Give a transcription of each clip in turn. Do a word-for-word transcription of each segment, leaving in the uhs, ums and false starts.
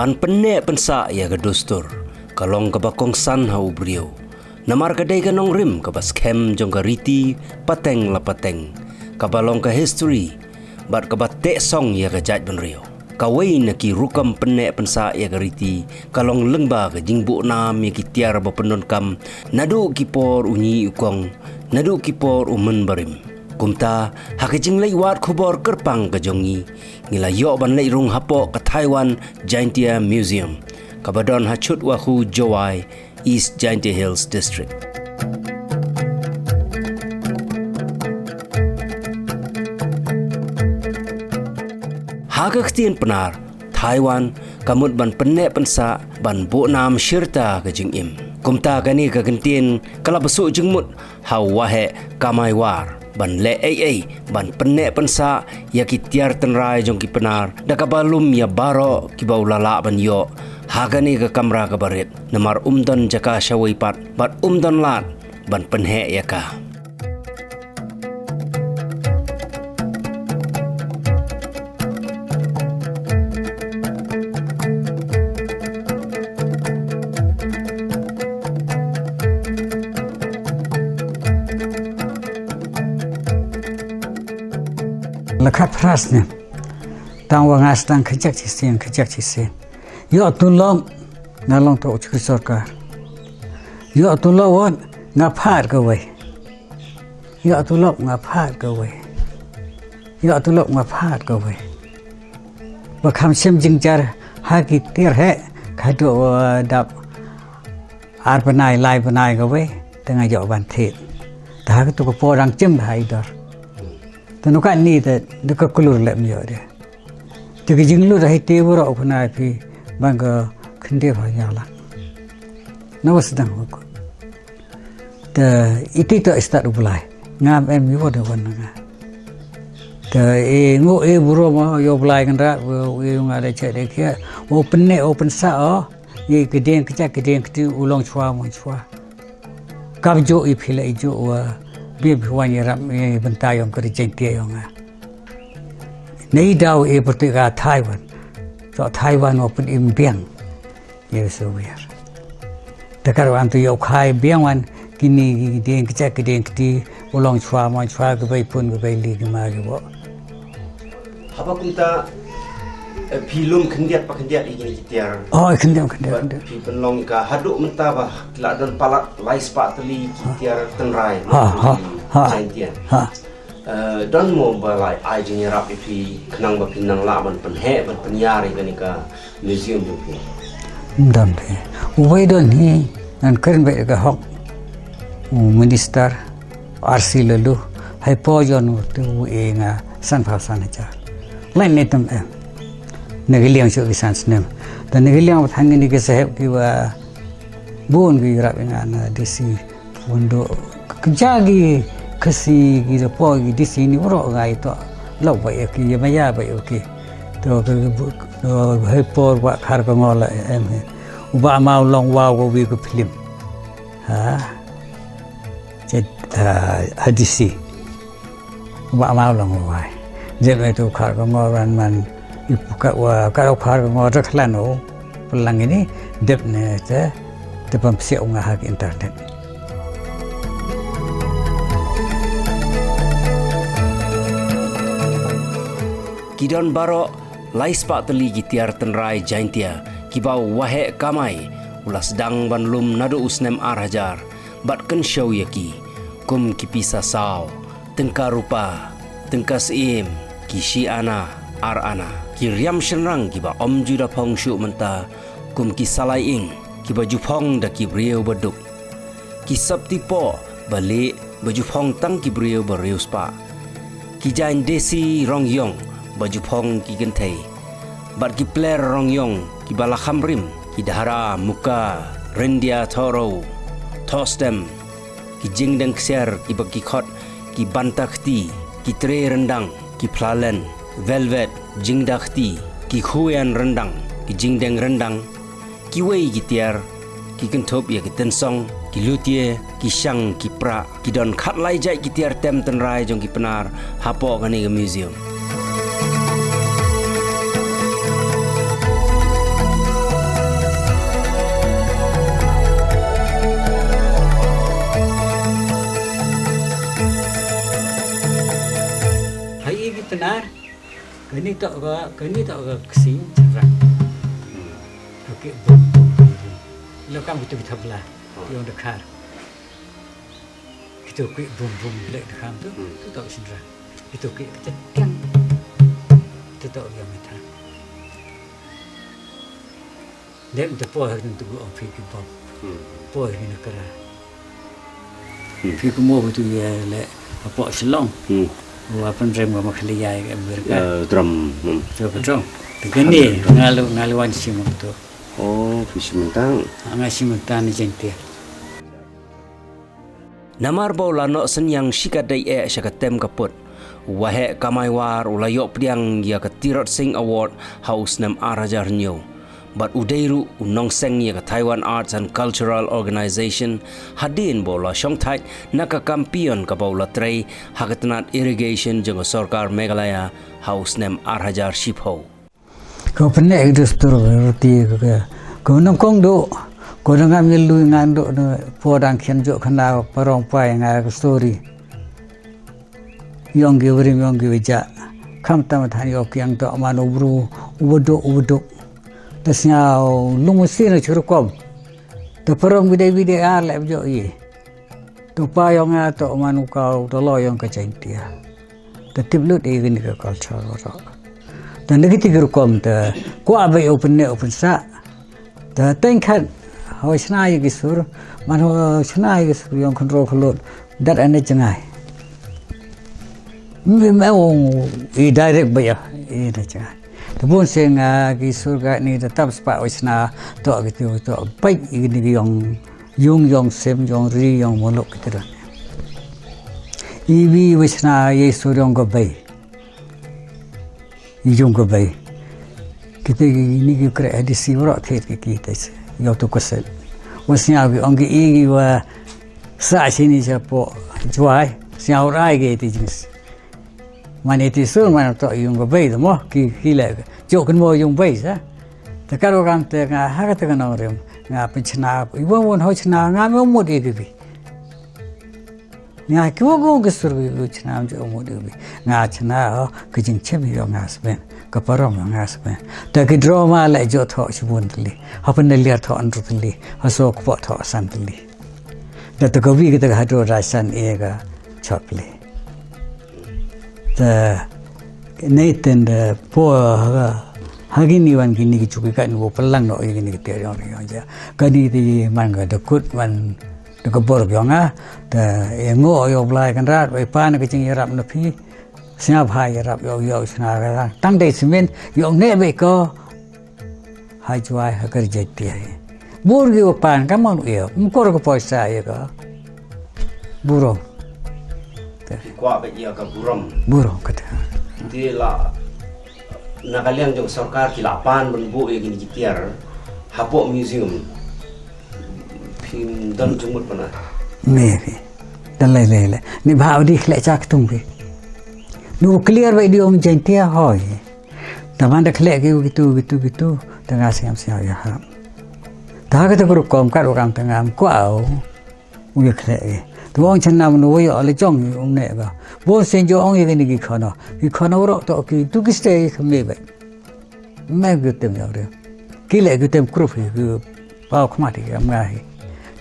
Ban pynneh pynsah ïa ka dustur ka long kaba kongsan ha u briew. Namar ka dei ka nongrim kaba skhem jong ka riti pateng la pateng, kaba long ka history bad kaba teh song ïa ka jaitbynriew. Kawei na ki rukom pynneh pynsah ïa ka riti ka long lyngba ka jingbuh nam ïa ki tiar ba pyndonkam, naduh ki por u ñi u kong, naduh ki por u mynbarim. Kumta, ha ka jingleit wad khubor kyrpang ka jong ngi, ngi la ïoh ban leit rung hapoh ka Taiwan Jaintia Museum, kaba don ha Chutwakhu, Jowai, East Jaintia Hills District. Ha ka ktien Pnar, Taiwan ka mut ban pynneh pynsah, ban buh nam shirta ka jingim. Kumta kane ka kyntien ka la bsuh jingmut ha u Waheh Kamai War ban leh ei ei ban pynneh pynsah ïa ki tiar tynrai jong ki Pnar, da kaba lum ïa baroh kiba u la lah ban ïoh ha kane ka kamra kaba rit, namar um don jaka shawei pat bad um don lad ban pynheh ïa ka. La khatphra snem. Tang wa nga sdang khyndiat shisien, khyndiat shisien. Ïoh tulop, nga long to u chukri sorkar. Ïoh tulop wat, nga phad kawei. Ïoh tulop nga phad kawei. Ïoh tulop nga phad kawei. Ba kham shem jingjar ha ki tiar heh, ka haduh, uh, dap ar bnai, lai bnai kawei, te nga ïoh ban thied. Te ha katu ka por dang jem ha i dor. Te nu ka ni te, nu ka kulur lem ïoh de. Te ka jinglut ha i te baroh u khana phi, bang ka khyndiat ha ïa la. Na wa sdang wa ko. Te iti to i stad u Blai. Ngam em ïoh de wan nga. Te e ngu e buro ma ïoh Blai kan rat, wa e nga de chet de kia. Wa pynneh, wa pynsah o. Ye kdeng kcha, kdeng kti u long chwa, mon chwa. Kap jo i phi la i jo wa. Bi phi wan ïarap i bynta yong ka ri Jaintia yong nga. Nei daw e pyrtuit ka Taiwan. To Taiwan wa pyn im biang. Ïa, so wiar. Te kar wan tu ïoh khai biang wan kini ki ding kcha ki ding kti u long chwa mon chwa ki bai pun ki bai li ki ma ki bo. Haba kumta, eh, phi lum khyndiat pa khyndiat ïa kini ki tiar. Oh, khyndiat, khyndiat, khyndiat. Phi pynlong ka haduh mynta ba ki la don palat lai spah tylli ki tiar tynrai. Ha, ha, ha. Jaintia. Ha. Eh, don mo ba la ai jingïarap ïa phi khnang ba phin nang lah ban pynheh ban pynïar ïa kane ka museum jong phi? Don phi. Uwei don hi ngan kren bad ka hok u minister R C Laloo, ha i por jon u tu u e nga san phew san hajar. Lain ne tam em. Na ki liang shu ki san snem. Te na ki liang ba than ngi ni ki saheb ki ba bun ki ïarap ïa nga na D C Wando, kja ki Khasi ki da poi ki D C ni baroh ngai to. Lok ba ïa ki ïa maya ba ïa ki. To ka bu-, to hei por ba khar ka ngol em he. U ba mau long wow ko wi ko film. Ha. Chet, ha, ha D C. Ba mau long wai. Jem itu khar ka ngor ran man. Ipu ka wa ka khar ka ngor rak lan o. Pelang ini dep ne te te pam siap nga ha ki internet. Ki don baroh lai spah tylli ki tiar tynrai Jaintia kiba u Waheh Kamai u la sdang ban lum naduh u snem ar hajar. Bad kynshew ïa ki kum ki pisa saw, tyngka rupa, tyngka syiem, ki shi ana, ar ana, ki riam shynrang kiba ym ju da phong shuh mynta kum ki salai ing kiba ju phong da ki briew ba duk, ki sopti poh ba lieh ba ju phong tang ki briew ba riewspah, ki jaiñ desi rong ïong ba ju phong ki kynthei, bad ki pler rong ïong kiba la kham rim, ki dahra, muka, ryndia, thorou, thostem, ki jingdeng ksiar kiba ki khot ki banta kti, ki tre ryndang, ki phlalen, velvet, jingda kti, ki khuian ryndang, ki jingdeng ryndang, kiwei ki tiar, ki kynthup ïa ki tynsong, ki lutie, ki shang, ki prah, ki don khatlai jait ki tiar tem tynrai jong ki Pnar hapoh kane ka museum. Kane, kane toh ka, kane toh ka ksing chynrang. Ka ki bum bum bum bum. Lo kam kitu ki tabla, ki ong da khar. Kitu ki bum bum lek da kham tu, tu toh chynrang. Kitu ki kete tiang. Tu toh yang mita. Dem te po ha tu gu ong phi ki bom. Po ha na kara. Phi ki mo tu ya le apo Shillong. Wa pynrem ga ma khali ya ga ber ka. Drum. Tu ka drum. Te kane ngalu ngalu wan shim tu. Oh, phi shim tang. Nga shim tang ni jeng te. Namar ba u la noh synñiang shikatdei eh sha ka tem ka put, u Waheh Kamaiwar u la ïoh pdiang ïa ka Tirot Sing Award ha u snem ar hajar hynñiew. Bad u dei ruh u nongseng ïa ka Taiwan Arts and Cultural Organization hadien ba u la shongthait na ka kampion kaba u la trei ha ka tnat irrigation jong ka sorkar Meghalaya ha u snem ar hajar shiphew. Ko pyneh ki dustur roti ko, ko nongkong do, ko nongam ye lui ngan do ne, po dang khian jo khana parong pai nga ka story. Yong ki wring yong ki wejak. Kham tam than yo kiang to man u bru, u beduk, u beduk. Te sñiaw lung mesti na churukom. Te parong bidai bidai ar lep jo ye. To pa yong nga to man u kau to lo yong ka Jaintia. Te tip lut i kini ka culture ro. Te nda kiti ki rukom te kwa ba yo pynne o pynsa. Te teng khat hoi sna i ki sur, man hoi sna i ki sur yong control khalut. Dat ane chengai. Mbe me ong i direct ba ya i na chengai. Te bun se nga ki sur ga ni te tam spa hoi sna to ki tu to pai i ni ki yong Yung yong sem yong ri yong muluk kita dah. Iwi wisna Yesu yong gabai. Yung gabai. Kita ini ki kre edisi wrok thit ki kita. Yo tu kuset. Wasnya ki ong ki igi wa sa sini siapo juai. Siau rai ki ti jenis. Mane ti sur mane to yung ko bai mo ki ki le jo kin mo yung bai sa. Te karo kan te nga ha ka te ka nong rim nga pin chna i won won ho chna nga me mut i bi. Nga ki wo go ki sur bi chna jo mut i bi. Nga chna ho ki jing chem yo nga sben ka parom yo nga sben. Te ki drama le jo tho chibun tli. Ha pen le tho an tli. Ha so ko tho san tli. Da to ka wi kita ka hadu rasan e ka chokle. Ta nei ten da po ha ha kini wan kini ki chuki ka ni wo pelang no kini ki ter yong yong ja. Kani ti man ka da kut man da ka bor yong a. Ta e ngo yo blai kan rat wai pan ka jing yarap na phi. Sñap ha yarap yo yo sna ka tang dei simen yo ne be ko. Hai juai ha kerja ti hai. Bur gi upan ka mon u ia, mkor ka poisa ia ka. Burom. Ki kwah ka ia ka burom. Burom kata. Ti la na ka liang jong sorkar ki la pan ban buh ia kini ki tiar hapoh museum. Phi don jingmut pana. Me phi. Dan lai lai lai. Ni bha di khlek chak tung phi. Nu clear bai di ong Jaintia hoi. Taman da khlek ki kitu kitu kitu tanga siam siam ya ha. Ta ka ta guru kom ka ru kam tanga am kwau. U ya khlek ki. Tu ong chan nam nu ya le jong u ne ba. Bo sen jo ong ya ni ki khana. Ki khana ro to ki tu ki stay ki me ba. Me ki tem ya re. Ki le ki tem group ki pau khmat ki am ngai.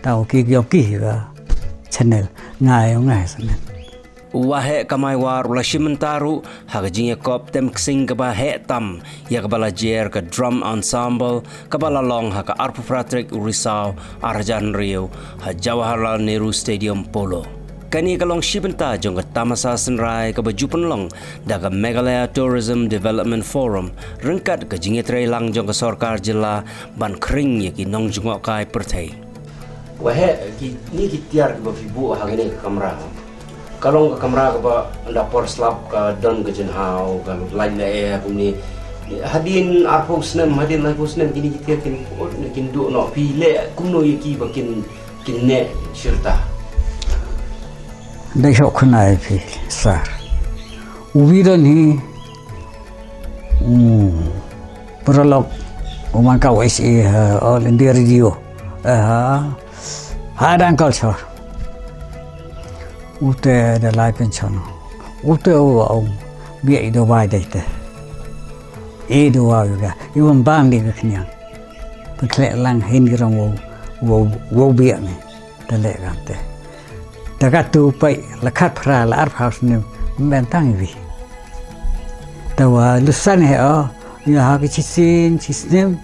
Ta ki yo ki ga channel ngai ngai sa ne. U Waheh Kamaiwar u la shim bynta ruh ha ka jingïakop tem ksing kaba heh tam ïa kaba la jer ka Drum Ensemble kaba la long ha ka arphew phra tarik u Risaw ar hajar hynriew ha Jawaharlal Nehru Stadium Polo. Kane ka long shi bynta jong ka tamasa synrai kaba ju pynlong da ka Meghalaya Tourism Development Forum ryngkat ka jingïatreilang jong ka sorkar jylla ban khring ïa ki nongjngohkai pyrthei. Waheh, kine ki tiar kiba phi buh ha kane ka kamra. Ka long ka kamra kaba ynda por slap ka don ka jinghaw, ka lait la eh kumne. Hadien arphew snem, hadien laiphew snem kine ki tiar kin ut ne kin duh noh, phi leh kumno ïa ki ba kin kin neh shirta. Dei hok khun ai phi sar. Uwi don hi Hmm. Paralok u man ka wes i ha All India Radio. Ha ha dang culture. Ute da lai pension. Ute u um. Bia i do bai dei te. I do wa ga. I wam bang di ka knyang. Pyntlek lang hin ki rong wow, wow, wow bia ni. Te leh kam te. Te ka tu pai la khat phra la ar phaw snem. Mben tang i wi. Te wa lusan he o. Ya ha ki chi sin, chi snem.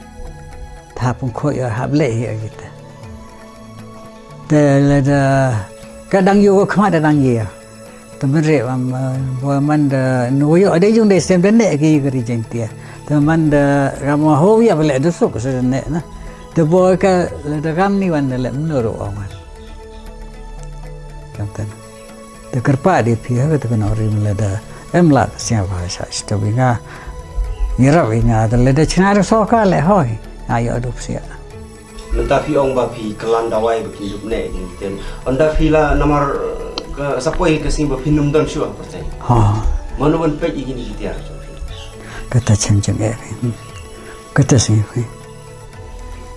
Tha pung kho ya hap leh he o kita. Te lada ka dang ïoh ka khmat da dang ïa. Te man re bam, eh, ba man da nu ïoh da jung da sem da ne ki ka ri Jaintia. Te man da ram ho ïa ba le da suk sa da ne na. Te bo ka lada ram ni wan da le mno ro man. Kam tan. Te kyrpad ïa phi ha ka te ka nongrim lada em lah ka sngewbha sha sha wi nga. Ngi rap wi nga da lada chna da soka le hoi. Nga ïoh dup sia. Mynta phi ong ba phi klan dawai ba kin dup ne kin ten. Ynda phi la namar, eh, ka sa poi ka sngi ba phin ym don shuh pyrthei. Ha. Mano ban peit ïa kine ki tiar jong phi. Kata chem chem eh. Hmm. Kata sngi phi.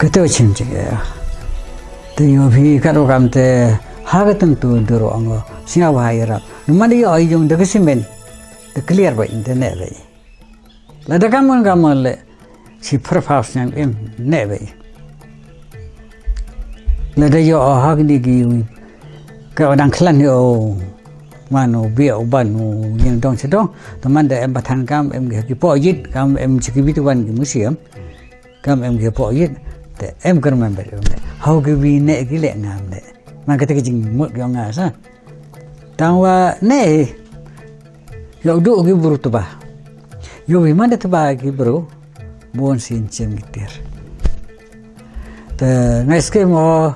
Kata chem chem eh. Te ïoh phi kat u kam te ha ka tang tu dur ong. Sngewbha ïarap. Namar ïoh ïa jong da ka simen. Da clear ba internet ba. Lada kam ngan kam le shi pyrphaw snem im ne bei. Lada ïoh o ha kine ki ka dang klan ïoh o man u bia u ban u ïeng dong shi dong. Te man da em ba than kam em ki poh jit kam em shi ki bit wan ki museum. Kam em ki poh jit te em kyrmen ba em ne. Hau ki wi ne ki le ngam ne. Man kata ki jingmut ki ong nga sa. Tang wa ne. Ïoh duh ki bru tba. Ïoh wi man da tba ki bru. Bun sien chem ki tiar. Te ngai skem o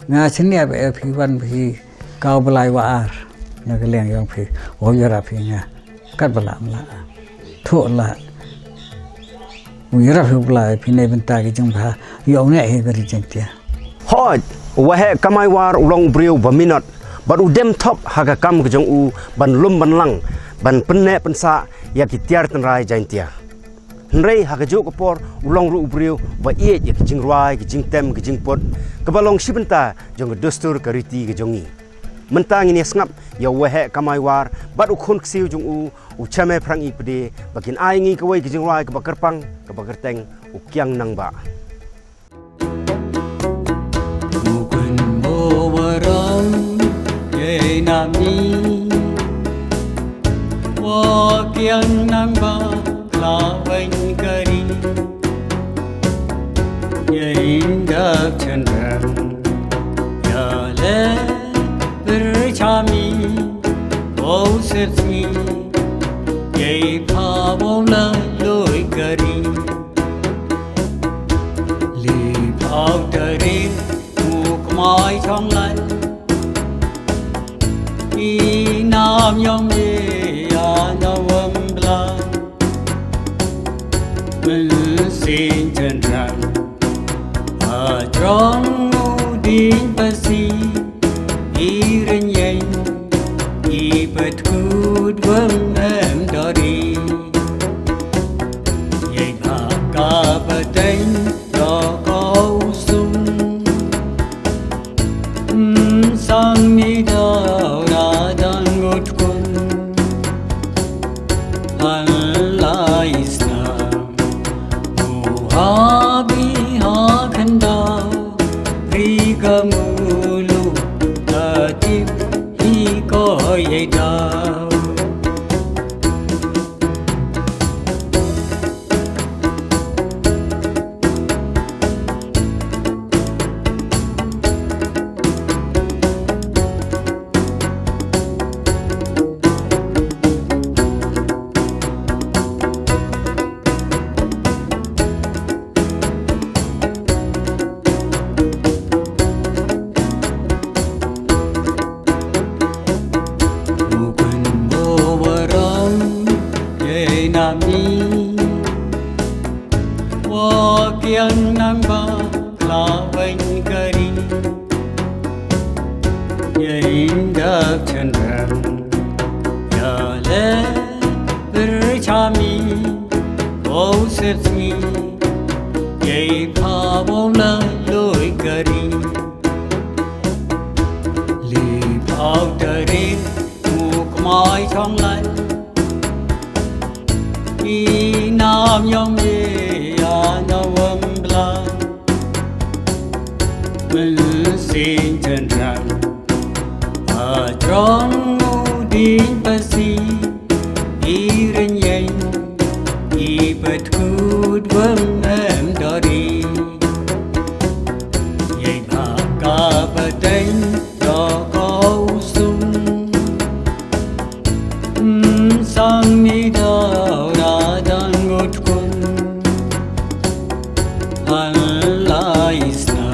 nga chnia ba phi wan phi kaw blai wa ar. Na ka liang ïong phi. O ïarap phi nga. Kat ba la mla. Thuh la. U ïarap phi u blai phi ne bynta ki jingbha. Ïoh ngai hi ka ri Jaintia. Hooid, u Waheh Kamaiwar u long u briew ba minot, bad u dem thok ha ka kam ka jong u ban lum ban lang, ban pynneh pynsah ïa ki tiar tynrai Jaintia. Hynrei ha kajuh ka por u long ruh u briew ba ïeit ïa ki jingrwai, ki jingtem, ki jingput, kaba long shi bynta jong ka dustur ka riti ka jong ngi. Mynta ngin ïa sngap ïa u Waheh Kamaiwar bad u khun ksiew jong u, u Chame Phrang Ipde, ba kin ai ngi kawei ka jingrwai kaba kyrpang, kaba kyrteng, U Kiang Nangbah. Mukun mo waram ye nami, wa kiang nang ba la wen kari. Ye indak chandra, ya le berchami, o sepsmi, ye pa bo la loi kari. Li pau tari, muk mai chong lai. I nam yong me ya na wam bla. Mun sin chen ran. A trong u ding pa si. I ren yen. I pat kut wam em dori. Ye ka ka pa ten. Yo ko sum. Sang ni da ra dang ut kun. An lai sna. Mu ha bi ha khan da. Ri ka mu lu. Ta tip hi ko ye da. Mukun bo waram ye nami. Wa kiang nang ba la wen kari. Ye indak chandra. Ya le berchami. O sepsmi. Ye pa bo la loi kari. Li pau tari, muk mai chong lai. Yong ye ya na wang bla. Mynsiem tynrang. A trong u ding pasi. I rynïeng. I pytkut wang em dori. Yei bha ka pateng. Doko usung. Sang mi dau da dang utkun. Han lai sna.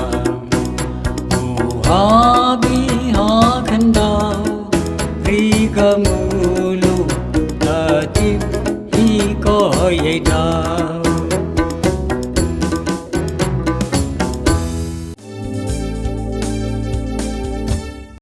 U ha bi ha khandau. Ri ka mulu